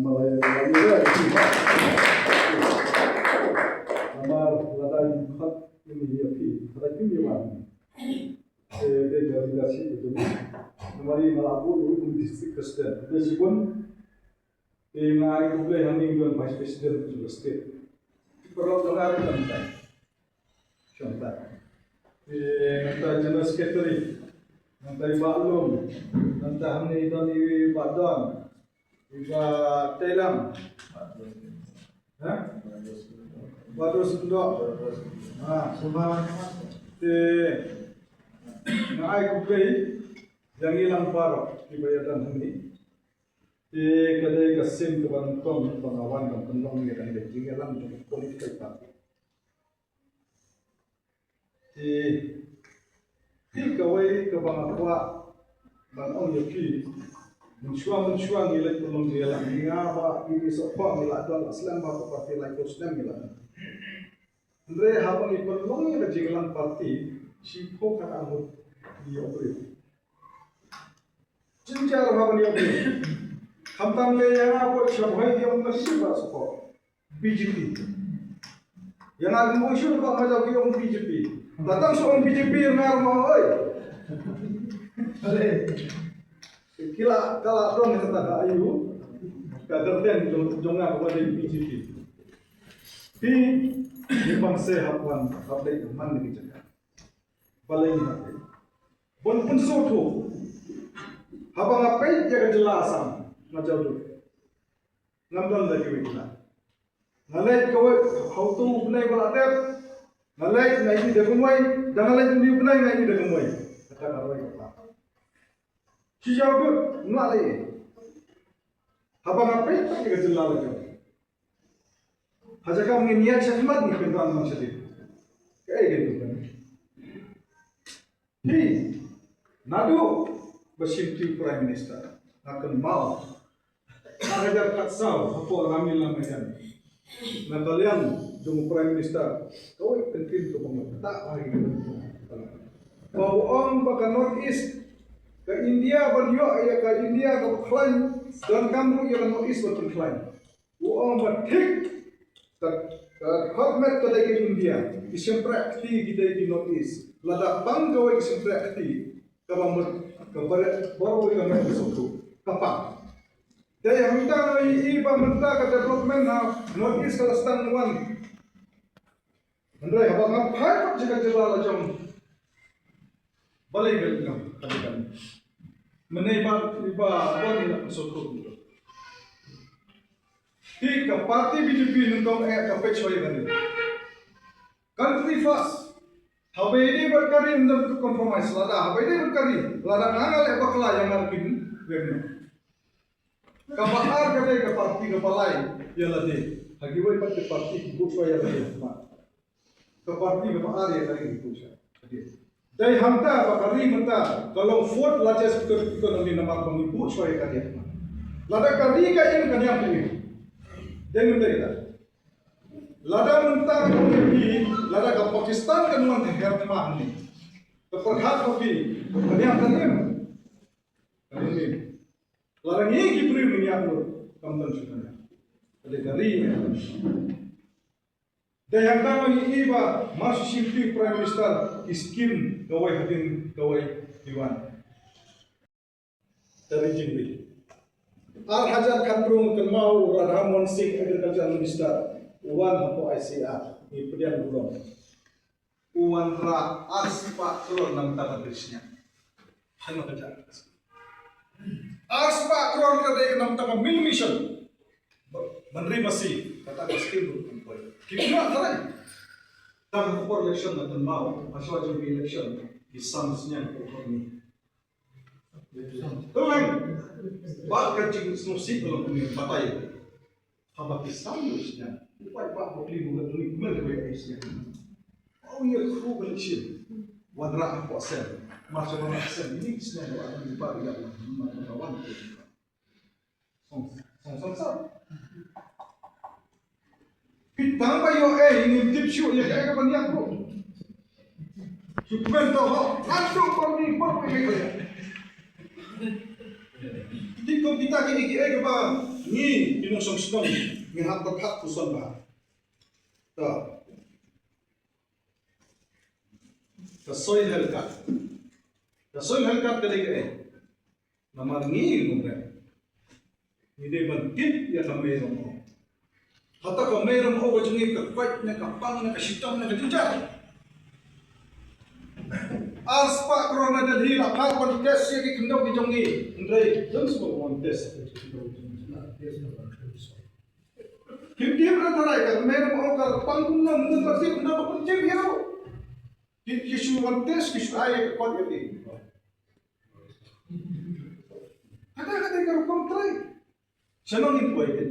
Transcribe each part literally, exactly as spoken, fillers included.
Malay, Malay, Malay. Namar lada ïa khot ïa phi, lada phi ïa wan. Eh, dei da leadership ïa phi. Namar ïa nga la bud ïa u district president. Dei shibun. Eh, nga ai khublei hangne ïa u vice president jong ka state. Paralok jong nga ruh nangta. Shongta. Eh, nangta General Secretary. Nangta i Bah Lum. Nangta hangne i don i Bah Don. I Bah Teilang. Ha? Bah Dos Syndok. Ha, sumar. Te nga ai khublei ïa ngi lang baroh kiba ïa don hangne. Te ka dei ka sien kaba nyngkong ba nga wan ban pynlong ïa kane ka jingïalang jong ka political party. Te, te kawei kaba nga kwah ban ong ïa phi. Mynshuwa mynshuwa ngi leit pynlong jingïalang, ngi nga Bah P D Sohpha ngi la don, la slem bha ka party, laiphew snem ngi la don. Hynrei haba ngi pynlong ïa ka jingïalang party, shiphew khatar ngut ngi ïoh briew. Jynjar haba ngi ïoh briew. Khamtam lei ïa nga, ko sha Bhoi ngi ïoh briew ba sukor. B J P. Ïa nga kum u shu ba ma jaw ki ong B J P. Datang shu ong B J P nga ma oi. Ale. Ki la ka la dong kata ka ayu. Ka garden jong jong nga ba dei B J P. Hi ni bang se hap wan hap dei man ni jaka. Balei ni hap dei. Bon pun so tu. Haba nga peit ïa ka jylla Assam nga jaw tu. Ngam don da kiwei kine. Nga leit kawei, ha uto u bnai ba la dep. Nga leit, nga ïohi da kumwei, da nga leit une u bnai, nga ïohi da kumwei. Kata ka roi kata. Shi jaw dud, nga leit. Haba nga peit, peit ka jylla la jong. Ha jaka ngin ïaid shakhmat ngi pynban man shadien. Kaei ka dei kane. Hi, naduh ba shim ti u Prime Minister, nga kynmaw. Ar hajar khatsaw, hapoh Rami Lamajan. Na ka liang jong u Prime Minister, kawei ka ktien kaba nga pyrta ha ki. Ba u ong ba ka North East, ka India ban ïoh ïa ka India kaba khlaiñ, donkam ruh ïa ka North East ban pynkhlaiñ. U ong ba thik, ka, ka khot met ka dei ka India, ki shympreh kti ki dei ki North East. Lada pang kawei ki shympreh kti, kaba mut, ka baroh, baroh kawei ka met ka sngewthuh, ka pang. Te hangta ngi ïohi ba mynta ka development ha North East ka la sdang wan. Hynrei haba nga phai pat sha ka jylla la jong. Balei ka jylla ka jylla. Mynne ba ba ba ni la sngewthuh. Hi ka party B J P nyngkong eh ka peit shwa ïa kane. Country first. Haba ïadei bad ka ri ym don ka compromise lada. Haba ïadei bad ka ri lada nga nga leh bakla ïa nga kin weng noh. Kaba ar ka dei ka party kaba lai ïa lade. Ha kiwei pat ki party ki buh shwa ïa lade. Ka party kaba ar ïa ka ri ki buh shwa. Dei hangta ba ka ri mynta ka long fourth largest economy namar ba ngi buh shwa ïa ka ri. Lada ka ri ka im ka niam ka im. Dei mynta kita. Lada mynta ka ri, lada ka Pakistan kan wan ka her ma ni. Ka pyrkhat ka ri ka niam ka im. Ka im. Lada ngi ki briew ngi ïa lut kam don shuh ka niam. Ka dei ka ri ngi. Dei hangta ngi ïohi ba mar shu shim ti u Prime Minister ki skim kawei hadien kawei ki wan. Ka ri jingbi. Ar hajar khathynriew kynmaw u Radha Mohan Singh Agriculture Minister u wan hapoh I C R ngi pdiang burom. U wanrah ar spah klur na bynta ka dei sniang. Hynrei ka jaka. Ar spah klur ka dei na bynta ka Mill Mission. Ban ri masi, kata ka skim ruh kan poi. Ki kynnoh tharai. Tang ka por election na kynmaw, hashwa jong ka election, ki sam sniang ko ko ni. Tang ba ka jingsngewsih ka long kumne batai. Haba ki sam sniang, u paidbah ba pli u ngi kumne ka bai sniang. Au ïa khu ka election. Wanrah ko sem, ma sa wanrah sem ni sniang ba ni ba ïa ma ka wan. Song, song, song, song. Phi tang ba ïoh ei, ngim tip shuh ïa kaei kaban ïap ruh. Shu kmen to ho, ngan shu por ni por ni. Tip kum kita kine kiei kaba ngi Song song song ngi hap pyrkhat pyrshang bha. Ta. Ta soi helkat. Ta soi helkat ka dei ka eh. Namar ngi ngi ngi dei ban tip ïa ka mei rong o. Hata ka mei rong o ka jong ngi ka kwai ne ka pang ne ka shitom ne ka jingjia. Ar spah krona Delhi la phah ban test ïa ki khyndew ki jong ngi. Hynrei jong sngewbha ban test ïa ki khyndew ki jong ngi. Kim tip ra tharai ka mei rong o ka pang kumno, mynta ka tip na ka pun tip ïa u. Ki ki shu wan test ki shu ai ka kot ïa ki. Kata kata ka rukom trai. Shanong in poi kin.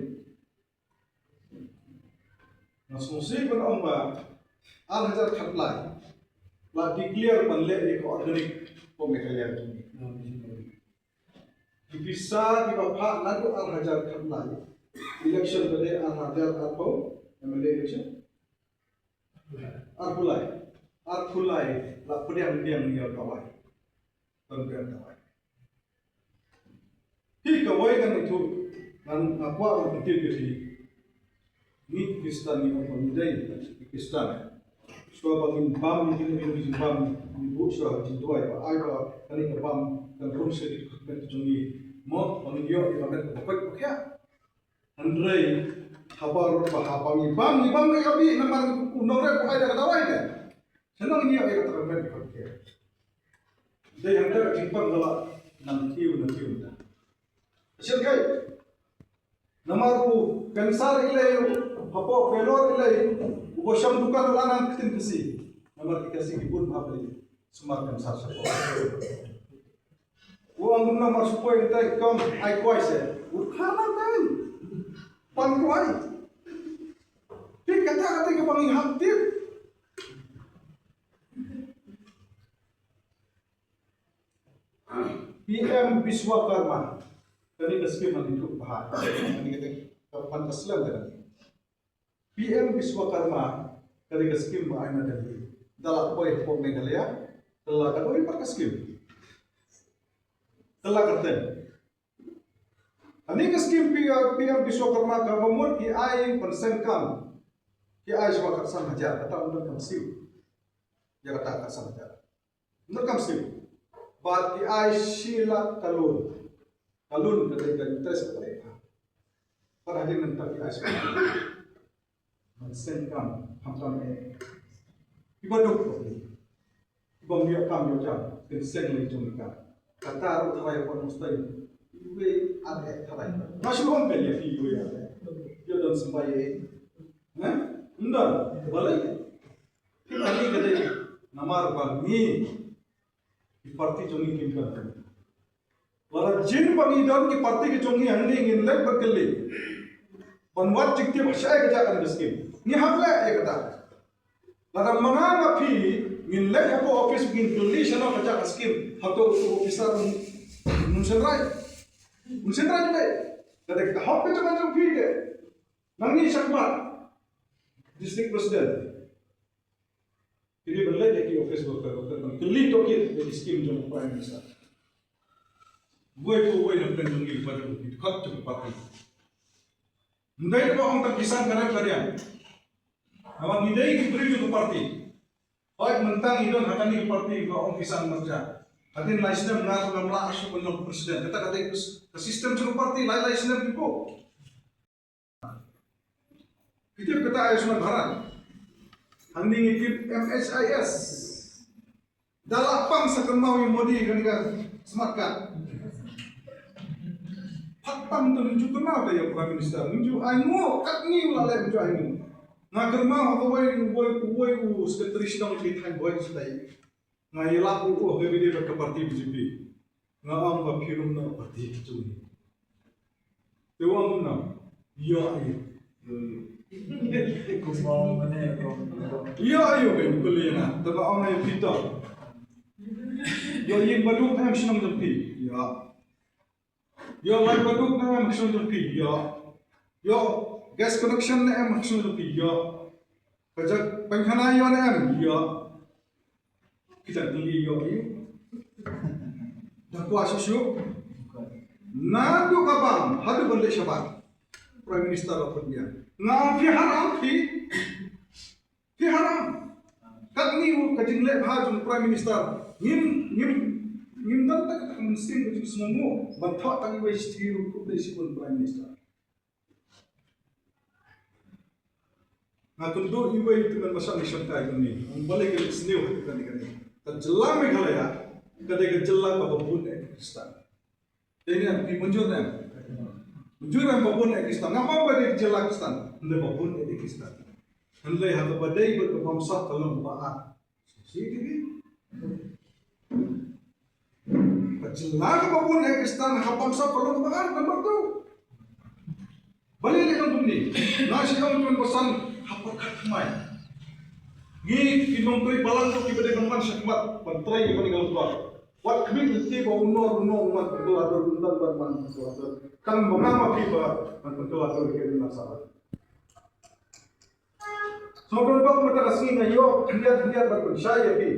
Nga sngewsih ban ong ba ar hajar khatlai la declare ban leh ïa ka organic ko Meghalaya tu. Ki pisa kiba phah naduh ar hajar khatlai. Election ba dei ar hajar arphew, M L A election. Arphew lai. Arphew lai la pdiang pdiang ïa ka wai. Pdiang ka wai. Hi ka wai kan itu ngan nga kwah ban kyntu ïa phi. Ngi Khristan ngi ong ba ngi dei Khristan. Shuwa ba ngin bam ngi kine ngi bam ngi buh shuwa ka jingduwai ba ai ba kane ka bam kan rung sha ki khmat jong ngi. Mo ba ngin ïoh ïa ka met ka pait ka khiah. Hynrei haba ruh ba haba ngi bam ngi bam ngi ka bih namar u nongrep u ai da ka dawai te. Shanong ngi ïoh ïa kata ka met ka khiah. Dei hangta ka jingpang ka la nang kiew nang kiew ta. Shen kai. Namar u cancer ilei u hapoh Vellore ilei u ba shong dukan u la nang ktien Khasi. Namar ki Khasi ki bun bha ba sumar cancer shapoh. U ong kumno mar shu poi ntai kam ai kwai se. U khana tai. Pan kwai. Phi kata kata ka bang i hap tip. P M Biswakarma. Kani ka skim ani tu bha. Kani kata ka pan ka slem kata. P M Biswakarma, ka dei ka skim ba ai na Delhi. Da la poi hapoh Meghalaya, da la ka dei pat ka skim. Da la ka ten. Ani ka skim P M Biswakarma ka ba mut ki ai ban seng kam. Ki ai shwa ka san hajar, kata unda kam siu. Ya kata ka san hajar. Nang kam siew. Bad ki ai shi lak ka loan. Ka loan ka dei ka interest ka dei ka. Pat hadien nangta ki ai shi lak. Man seng kam, ham kam eh. Iba duk ko ni. Iba mia kam ïa jam. Kin seng lei jong ka. Kata ruh tharai ko nustai. Iwe an eh tharai. Nga shu hom ka ïa iwe an eh. Ïa don sembai eh. Hah? Ndan. Balai. Kita ni ka dei namar ba ngi ki parti jong ngi kim don. Lada jin ba ngi don ki parti ki jong ngi hangne ngin leit ban kylli. Ban wad jingtip ha shaei ka jaka ka skim. Ngi hap leh ïa kata. Lada ma nga ma phi ngin leit hapoh office ngin kylli shano ka jaka ka skim. Hato u officer un, un shynrai. Un shynrai dei. Lada ka hok ka jaka jong phi de. Nangne shakhmat District President. Ki dei ban leit ïa ki office worker, worker ban kylli tohkit ïa ki skim jong u Prime Minister. Uwei pa uwei na pdeng jong ngi ba dei ki dkhot jong ka party. Ym dei ba ong tang ki san ka rep ka riang. Namar ngi dei ki briew jong ka party. Hooid mynta ngi don ha kane ka party ba ong ki san marjan. Hadien lai snem nga ruh ngam lah shuh ban long president. Kata ka dei ka system jong ka party lai lai snem ki buh. Ki tip kata Ayushman Bharat. Hangne ngi tip M H I S. Da la pang sa kynmaw ïa u Modi kane ka smart card. Pat pang to ngim ju kynmaw te ïa u Prime Minister. Ngim ju ainguh, katne u la leh ngim ju ainguh. Nga kynmaw ha kawei, uwei, uwei u secretary shnong jong ngi thaiñ Bhoi sdei. Nga ïalap u, u, u, ka bide bad ka party B J P. Nga ong ba phi rum na party ka jong ngi. Te u ong kumno? Ïoh aïu? Ïoh aïu, ka kylli nga. Te nga ong ïa phi to. Ïoh ïing baduk ne em shnong jong phi? Ïoh. Ïoh light baduk ne em ha shnong jong phi? Ïoh. Ïoh gas connection ne em ha shnong jong phi? Ïoh. Ka jaka pynkhana ïoh ne em? Ïoh. Kita kylli ïoh ïoh. Dang kwah shuh shuh. Naduh ka bam haduh ban leit shabar. Prime Minister la pynbiang. Nga ong phi haram phi. Phi haram. Katni u ka jingleh bha jong Prime Minister. Ngim, ngim, ngim don ta kata ka mynsiem ka jingsngewnguh ban thoh tang iwei shithi ruh khublei shibun Prime Minister. Nga kynduh iwei i tymmen basan i shangkai kumne. Ong balei ka sniew ha kane kane. Ka jylla Meghalaya ka dei ka jylla kaba bun eh Khristan. Te ne em, phi mynjur ne em? Mynjur ne em ba bun eh Khristan. Nga ong ba dei ka jylla Khristan. Hynrei ba bun eh Khristan. Hynrei ha kaba dei bad ka bamsap ka long kaba ar. Shisha te phi. Ka jylla kaba bun eh Khristan ha bamsap ka long kaba ar, number two. Balei leh ngan kumne? Nga shu ong tymmen basan ha pyrkhat thymmai. Ngi ki nongtrei balang ruh kiba dei ban wan shakhmat ban trei ïa kane ka lynter. Wat khmih lynti ba uno uno un wan pynkylla dur, un dang ban wan pynkylla dur. Tang ma nga ma phi ba ban pynkylla dur ïa kane ka lynter. Sngewbha ba mynta ka sngi nga ïoh khyndiat khyndiat ban pynshai ïa phi.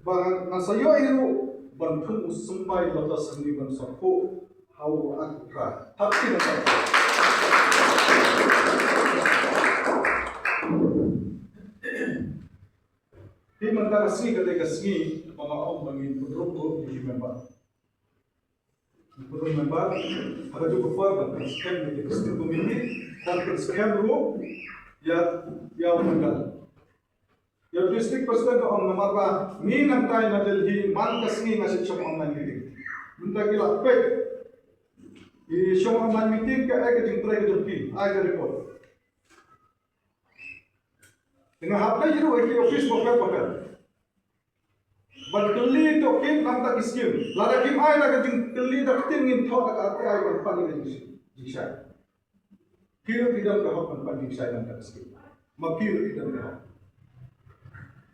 Ba nga sa ïoh ïa ruh ban phung u symbai la ka sngi ban sa phuh ha u ar u phra. Hap ki na ka. Phi mynta ka sngi ka dei ka sngi ba nga ong ba ngin pynrung ruh ïa ki member. Pynrung member, ha kajuh ka por ban pynskhem ïa ka district committee, ban pynskhem ruh ïa, ïa u mandal. Ïa u district president ka ong namar ba ngi nangtai na Delhi, man ka sngi nga shu shong online meeting. Mynta ki la peit. I shong online meeting ka ai ka jingtrei ka jong ki, ai ka report. Te nga hap leit ruh ha ki office bapher bapher. Ban kylli tohkit nangta ki skim. Lada kim ai da ka jingkylli da ktien ngin thoh da ka R T I ban pan ïa ka jingshai. Ki ruh ki don ka hok ban pan jingshai nangta ki skim. Ma ki ruh ki don ka hok.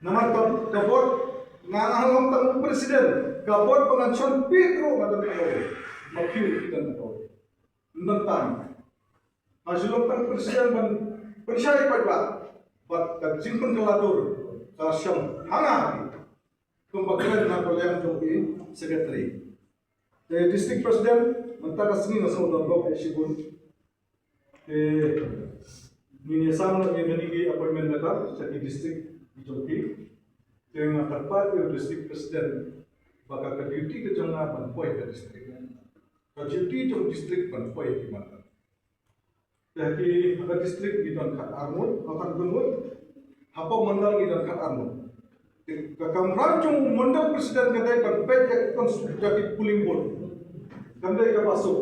Namar ka, ka board nga, nga long tang u president. Ka board ba ngan shon pit ruh nga don ka hok. Ma ki ruh ki don ka hok. Ym don tang. Nga shu long tang president ban pynshai paidbah. Bad ka jingpynkylla dur ka shong ha nga. Kumba kren na ka liang jong i secretary. Te district president, mynta ka sngi nga sngewdon bok eh shibun. Te ngin ïa sam noh ïa kane ki appointment letter sha ki district ki jong ki. Te nga kyrpad ïa u district president ba ka, ka duty ka jong nga ban poi ka district. Ka duty jong district ban poi ki mandal. Te ha ki, ha ka district ngi don khat ar ngut, ha ka ngut. Hapoh mandal ngi don khat ar ngut. Te ka kamram jong u mandal president ka dei ban peit ïa ki, ïa ki polling booth. Kam dei kaba suk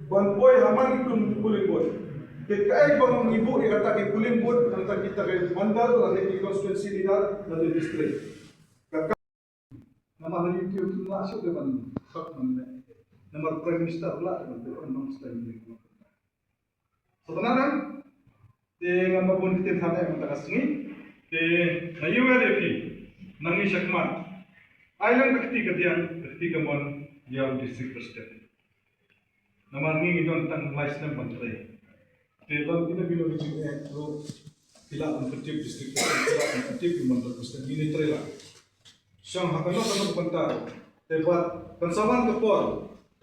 ban poi ha man ki polling booth. Te kaei ba ngi buh ïa kata ki polling booth, kata kita ki mandal, lane ki constituency leader, lane district. Namar ha YouTube kim lah shuh ban thok ban leh. Namar Prime Minister lah ban thok ban long style ni. Sa bynta nang, te ngam bun ktien than eh mynta ka sngi. Te nga ïohi ïa phi, nang ïa shakhmat. Ai lang ka kti ka diang, ka kti ka mon ïa u District President. Namar ngi ngi don tang lai snem ban trei. Te don ina bino ki jingeh ruh ki lah ban pyntip district, ki lah ban pyntip ki mandal president, ngi ngi trei lah. Shong ha kano kano ka bynta. Te bad kan sa wan ka por,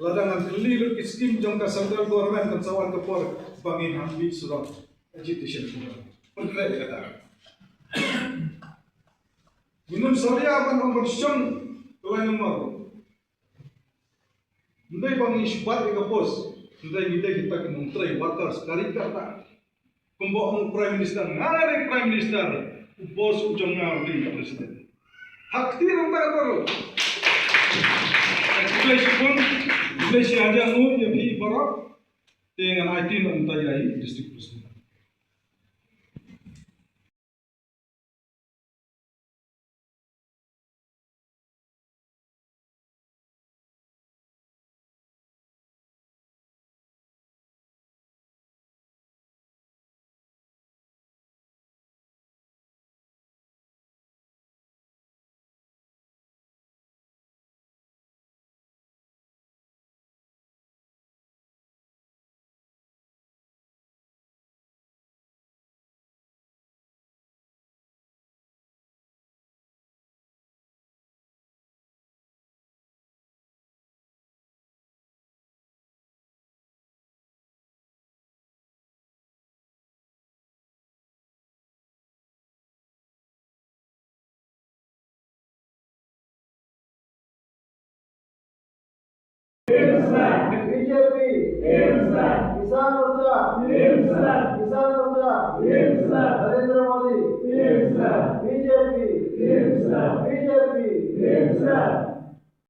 lada ngan kylli lut ki skim jong ka central government, kan sa wan ka por ba ngin hap mih surok agitation program. Pyntrei kata. Ngin ym salia ban ong ban shong ka lai number. Ym dei ba ngi shu bat ïa ka post, ym dei, ngi dei kita ki nongtrei, workers, karyakarta. Kumba ong u Prime Minister, nga nga dei Prime Minister, u boss u jong nga u dei u President. Ha kti nangta ka ruh. Khublei shibun, khublei shihajar nguh ïa phi baroh. Te ngan aiti noh mynta ïa i District President. बीजेपी, किसान मोर्चा, किसान मोर्चा, नरेंद्र मोदी, बीजेपी, बीजेपी,